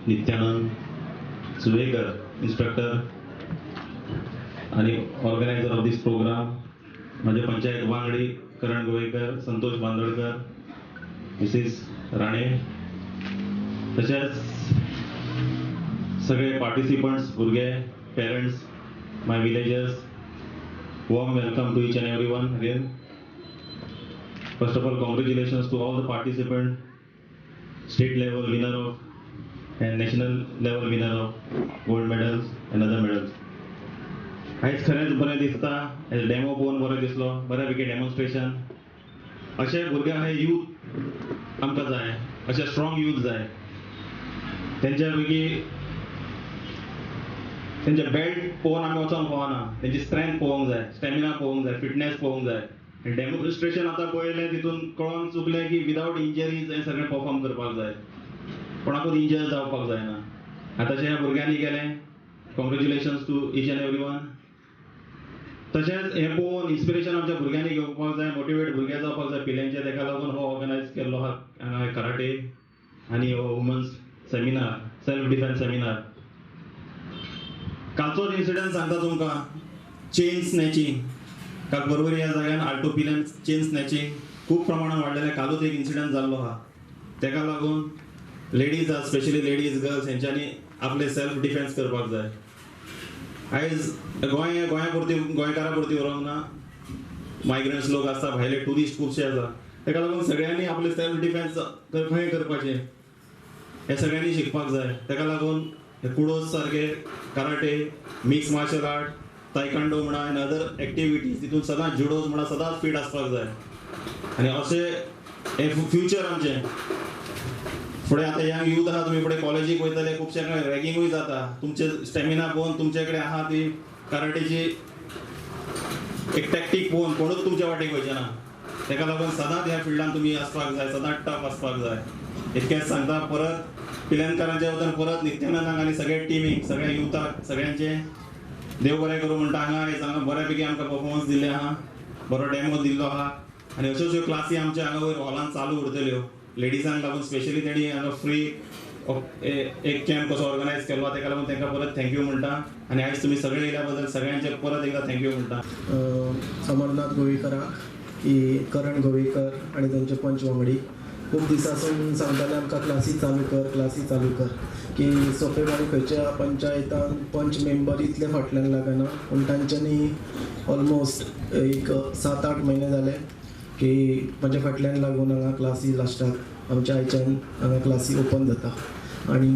Nityanand सुवेकर, instructor आणि organiser of this programme, माझे पंचायत वांगडी करण गोवेकर, संतोष बांदोडकर, मिसेस राणे, तशेंच सगळे पार्टिसिपंट्स, भुरगे, parents, my villagers, warm welcome to each and every one again. First of all, congratulations to all the participants, state level winner of and national level winner of gold medals and other medals. आयज खरेंच बरें दिसता. Demo पळोवन बरें दिसलो, बऱ्यापैकी demonstration. अशे भुरगे हे यूथ आमकां जाय, अशे स्ट्रॉंग यूथ जाय. तेंच्या पैकी तेंचे बेल्ट पळोवन आमी वचोंक फावना, तेंची स्ट्रेंथ पळोवंक जाय, स्टॅमिना पळोवंक जाय, फिटनेस पळोवंक जाय. डेमॉन्स्ट्रेशन आतां पळयलें, तितून कळोन चुकलें की विदावट इंजरीज हें सगळें परफॉर्म करपाक जाय, कोणाकूच इंजर जावपाक जायना. आतां ह्या भुरग्यांनी केलें. Congratulations to each and every one. तशेंच हें पळोवन इन्स्पिरेशन आमच्या भुरग्यांनी घेवपाक जाय, मोटिवेट भुरगे जावपाक जाय पिलेंचे. तेका लागून हो ऑर्गनायज केल्लो आहा हांगा कराटे आनी हो women's seminar, self defence seminar. कालचोच incident सांगता तुमकां, चेन स्नॅचिंग. काल बरोबर ह्या जाग्यान आल्टो पिल्यान चेन स्नॅचिंग खूब प्रमाणात वाडलेलें. कालूच एक इन्सिडंट जाल्लो आहा. तेका लागून लेडीज आहा, स्पेशली लेडीज, गर्ल्स, हेंच्यांनी आपले सेल्फ डिफेन्स करपाक जाय. आयज गोंय गोंया पुरती, गोंयकारां पुरती उरोंक ना, मायग्रंट्स लोक आसता, भायले ट्युरिस्ट खुबशे आसा. तेका लागून सगळ्यांनी आपले सेल्फ डिफेन्स खंय करपाचें हें सगळ्यांनी शिकपाक जाय. तेका लागून हे कुडोस सारके karate, mix martial art, taekwondo म्हणा आनी अदर एक्टिविटीज, तितून सदांच जुडोज म्हणा, सदांच फीट आसपाक जाय. आनी अशें हें फ्युचर आमचें फुडें. आतां यंग यूथ आहा, तुमी फुडें कॉलेजीक वयतले, खुबशे कडेन रॅगिंगूय जाता. तुमचे स्टॅमिना पळोवन, तुमचे कडेन आहा ती कराटेची एक टॅक्टीक पळोवन कोणूच तुमच्या वाटेक वयचे ना. तेका लागून सदांच ह्या फिल्डान तुमी आसपाक जाय, सदांच टफ आसपाक जाय. इतकेंच सांगता. परत पिल्यानकारांच्या वतीन परत नित्यानंदाक आनी सगळ्या टिमीक, सगळ्या युथाक, सगळ्यांचे देव बरें करूं म्हणटा. हांगा आयज हांगा बऱ्यापैकी आमकां परफॉर्मन्स दिल्ले आहा, बरो डेमो दिल्लो आहा आनी अश्योच ह्यो क्लासी आमच्या हांगा वयर हॉलान चालू उरतल्यो. लेडिजांक लागून स्पेशली तेणी हांगा फ्री एक कॅम्प कसो ऑर्गनायज केल्लो, तेका लागून तांकां परत thank you म्हणटा आनी आयज तुमी सगळे येयल्या बद्दल सगळ्यांचे परत एकदा thank you म्हणटा. अमरनाथ गोवेकराक की करण गोवेकर आनी तांचे पंच वांगडी खूब दिसासून सांगताले आमकां, क्लासी चालू कर, क्लासी चालू कर, की सोंपेपणी खंयच्या पंचायतान पंच मेंबर इतले फाटल्यान लागना. पूण तांच्यांनी ऑलमोस्ट एक 7-8 म्हयने जाले की म्हज्या फाटल्यान लागून हांगा क्लासी लास्टाक आमच्या आयच्यान हांगा क्लासी ओपन जाता आनी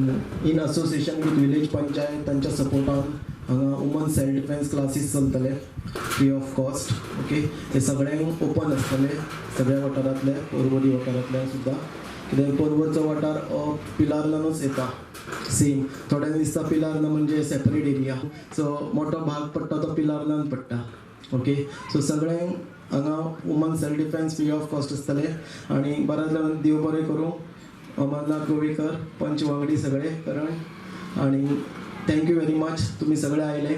in association with village panchayat, तांच्या सपोर्टान हांगा वुमन सेल्फ डिफेन्स क्लासीस चलतले फ्री ऑफ कॉस्ट. ओके, हे सगळ्यांक ओपन आसतले, सगळ्या वाठारांतले, पर्वरी वाठारांतल्यान सुद्दां. कित्याक पर्वरचो वाठार हो पिलार्नानूच येता सेम. थोड्यांक दिसता पिलार्ना म्हणजे सेपरेट एरिया, सो मोठो भाग पडटा तो पिलार्नान पडटा. ओके, सो सगळ्यांक हांगा woman self defence free of cost आसतले आनी बऱ्याच देव बरें करूं अमरनाथ गोवेकर, पंच वांगडी सगळे, करण, आनी thank you very much, तुमी सगळे आयले.